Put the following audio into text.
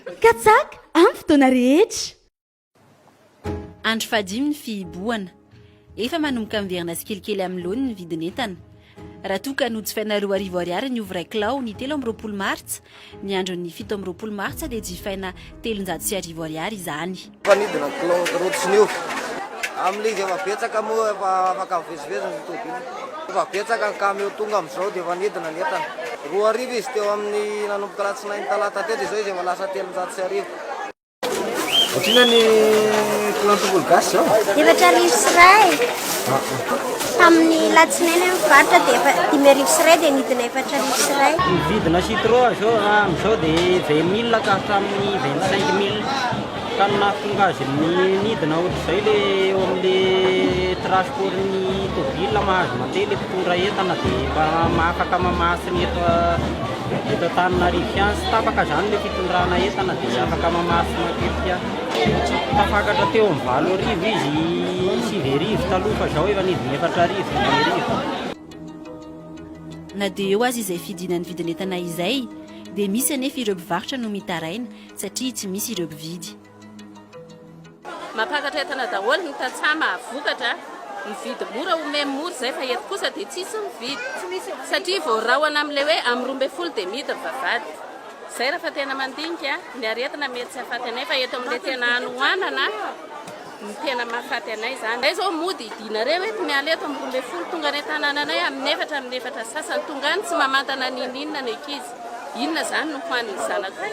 Katsaka amin'ny fotoana rehetra. Andro fahadimy ny fihibohana. Efa manomboka miverina tsikelikely amin'ny laoniny ny vidin'entana. Raha toa ka nojifaina 2000 ariary ny ovy iray kilao ny 23 martsa, ny andron'ny 27 martsa dia jifaina 1300 ariary izany. Efa nidina ny kilao karaoty sy ny ovy. Amin'ilay izy efa betsaka moa efa afaka mivezivezy ny tôbily. Efa betsaka ny kamiao tonga amin'izao dia efa nidina ny entana. 2000 izy teo amin'ny nanomboka alatsinainy talata teo dia izao izy efa lasa 1300. Ohatr'inona ny kilao tongolo gasy izao? 1400. Tamin'ny latsinainy aho nivarotra dia efa 1500 dia nidina 1400. Ny vidina citron izao amin'izao dia 20 mille ka hatramin'ny 25 mille. Ka ny nahatonga azy nidina ohatr'izay le eo amin'le transport-n'ny tôbila mahazo mandeha le mpitondra entana dia efa afaka mamatsy ny eto eto Antananarivo ihany. Tsy tapaka izany le fitondrana entana dia afaka mamatsy matetika. Tafakatra teo amin'ny 8000 izy 9000 taloha fa izao efa nidina 4000 5000. Na dia eo aza izay fidinan'ny vidin'entana izay dia misy anefa ireo mpivarotra no mitaraina satria tsy misy ireo mpividy. Mampakatra entana daholo ny tantsaha mahavokatra, mividy mora omeny mora izay fa eto kosa dia tsisy mividy satria vao rahona amin'ilay hoe amin'ny 12 dia mihidy ny vavahady. Izay raha fa tena mandinika, ny aretina mety tsy hahafaty anay fa eto amin'ilay tena hanoanana no tena mahafaty anay izany. Izay izao mody hidinareo eto miala eto amin'ny 12 tonga any an-tanànanay amin'ny efatra amin'ny efatra sasany tonga any tsy mamantana n'inon'inona ny ankizy. Inona izany no hohanin'ny zanakay?